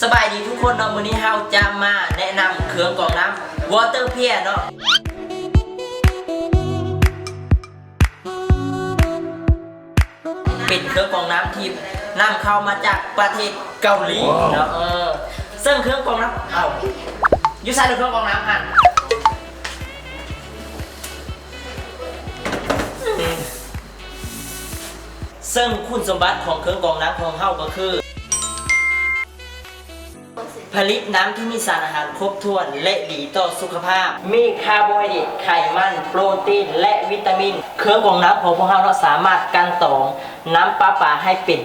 ສະບາຍດີທຸກຄົນເນາະ, ມື້ນີ້ເຮົາຈະມາແນະນຳເຄື່ອງກອງນ້ຳ Water Pier ເນາະ. ເປັນເຄື່ອງກອງນ້ຳທີ່ນຳເຂົ້າມາຈາກປະເທດເກົາຫຼີເນາະ. ເອີ ເຊິ່ງເຄື່ອງກອງນ້ຳ ເອົ້າ ຢູ່ໃສເຄື່ອງກອງນ້ຳຫັ້ນ? ເຊິ່ງຄຸນສົມບັດຂອງເຄື່ອງກອງນ້ຳຂອງເຮົາກໍຄື ຜະລິດນ້ຳທີ່ມີສານອາຫານຄົບຖ້ວນ ແລະ ດີຕໍ່ສຸຂະພາບ, ມີຄາໂບໄຮເດຣດ, ໄຂມັນ, ໂປຣຕີນ ແລະ ວິຕາມິນ. ເຄື່ອງກອງນ້ຳຂອງພວກເຮົາເນາະ ສາມາດກັ່ນຕອງນ້ຳປະປາໃຫ້ເປັນ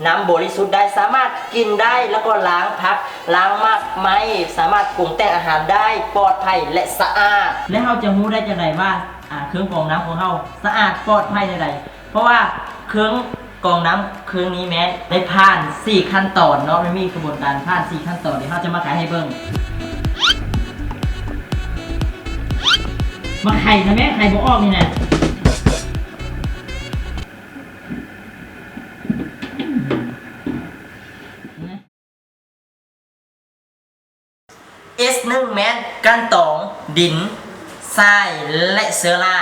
ນ້ຳບໍລິສຸດໄດ້, ສາມາດກິນໄດ້ ແລ້ວກໍລ້າງຜັກ, ລ້າງໝາກໄມ້, ສາມາດປຸງແຕ່ງອາຫານໄດ້ ປອດໄພ ແລະ ສະອາດ. ແລະ ເຮົາຈະຮູ້ໄດ້ຈັ່ງໃດວ່າ ອາ ເຄື່ອງກອງນ້ຳຂອງເຮົາສະອາດປອດໄພແນວໃດ? ເພາະວ່າເຄື່ອງກອງນ້ຳເຄື່ອງນີ້ແມ່ນໄດ້ຜ່ານສີ່ຂັ້ນຕອນເນາະ, ມັນມີຂະບວນການຜ່ານສີ່ຂັ້ນຕອນ, ດຽວເຮົາຈະມາໄຂໃຫ້ເບິ່ງ. ມາໄຂນະແມ່, ໄຂບໍ່ອອກນີ້ນະ. ເອສໜຶ່ງ ແມ່ນກັ່ນຕອງດິນ, ຊາຍ ແລະ ເຊື້ອລາ.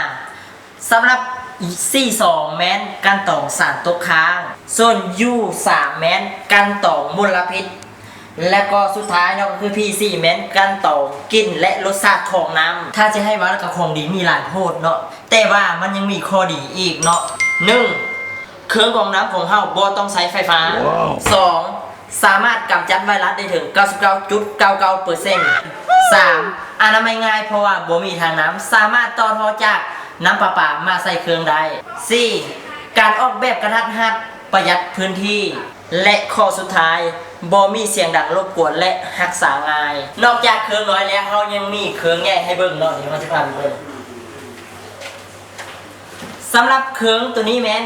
ສຳລັບ ຊີສອງ ແມ່ນກັ່ນຕອງສານຕົກຄ້າງ, ສ່ວນ ຢູສາມ ແມ່ນກັ່ນຕອງມົນລະພິດ, ແລະ ກໍສຸດທ້າຍເນາະ ກໍຄື ພີສີ່ ແມ່ນກັ່ນຕອງກິ່ນ ແລະ ລົດຊາດຂອງນ້ຳ. ຖ້າຈະໃຫ້ເວົ້າແລ້ວກໍຂອງດີມີຫຼາຍໂພດເນາະ, ແຕ່ວ່າມັນຍັງມີຂໍ້ດີອີກເນາະ. ໜຶ່ງ ເຄື່ອງກອງນ້ຳຂອງເຮົາບໍ່ຕ້ອງໃຊ້ໄຟຟ້າ. ສອງ ສາມາດກຳຈັດໄວຣັສໄດ້ເຖິງເກົ້າສິບເກົ້າຈຸດເກົ້າເກົ້າເປີເຊັນ. ສາມ ອະນາໄມງ່າຍ ເພາະວ່າບໍ່ມີທາງນ້ຳ, ສາມາດຕໍ່ທໍ່ຈາກນ້ຳປະປາມາໃສ່ເຄື່ອງໄດ້. ສີ່ ການອອກແບບກະທັດຮັດ, ປະຢັດພື້ນທີ່ ແລະ ຂໍ້ສຸດທ້າຍ ບໍ່ມີສຽງດັງລົບກວນ ແລະ ຮັກສາງ່າຍ. ນອກຈາກເຄື່ອງນ້ອຍແລ້ວ ເຮົາຍັງມີເຄື່ອງໃຫຍ່ໃຫ້ເບິ່ງເນາະ, ດຽວເຮົາຈະພາໄປເບິ່ງ. ສຳລັບເຄື່ອງໂຕນີ້ແມ່ນ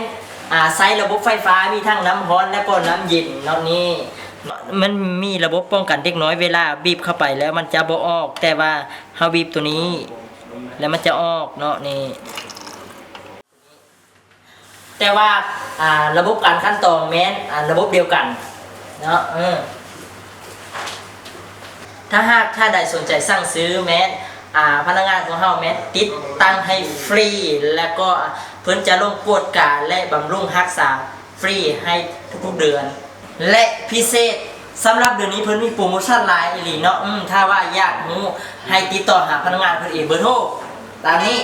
ອາ ໃຊ້ລະບົບໄຟຟ້າ, ມີທັງນ້ຳຮ້ອນ ແລະ ກໍນ້ຳເຢັນເນາະ. ນີ້ ມັນມີລະບົບປ້ອງກັນເດັກນ້ອຍ, ເວລາບີບເຂົ້າໄປແລ້ວມັນຈະບໍ່ອອກ, ແຕ່ວ່າເຮົາບີບໂຕນີ້ແລ້ວມັນຈະອອກເນາະ. ນີ້ ແຕ່ວ່າ ອາ ລະບົບການກັ່ນຕອງແມ່ນ ອາ ລະບົບດຽວກັນເນາະ. ເອີ ຖ້າຫາກທ່ານໃດສົນໃຈສັ່ງຊື້ແມ່ນ ອາ ພະນັກງານຂອງເຮົາແມ່ນຕິດຕັ້ງໃຫ້ຟຣີ ແລ້ວກໍ ອາ ເພິ່ນຈະລົງກວດກາ ແລະ ບຳລຸງຮັກສາຟຣີໃຫ້ທຸກໆເດືອນ. ແລະ ພິເສດ ສຳລັບເດືອນນີ້ເພິ່ນມີໂປຣໂມຊັນຫຼາຍອີ່ຫຼີເນາະ. ອືມ ຖ້າວ່າຢາກຮູ້ ໃຫ້ຕິດຕໍ່ຫາພະນັກງານເພິ່ນເອງ. ເບີໂທຕາມນີ້.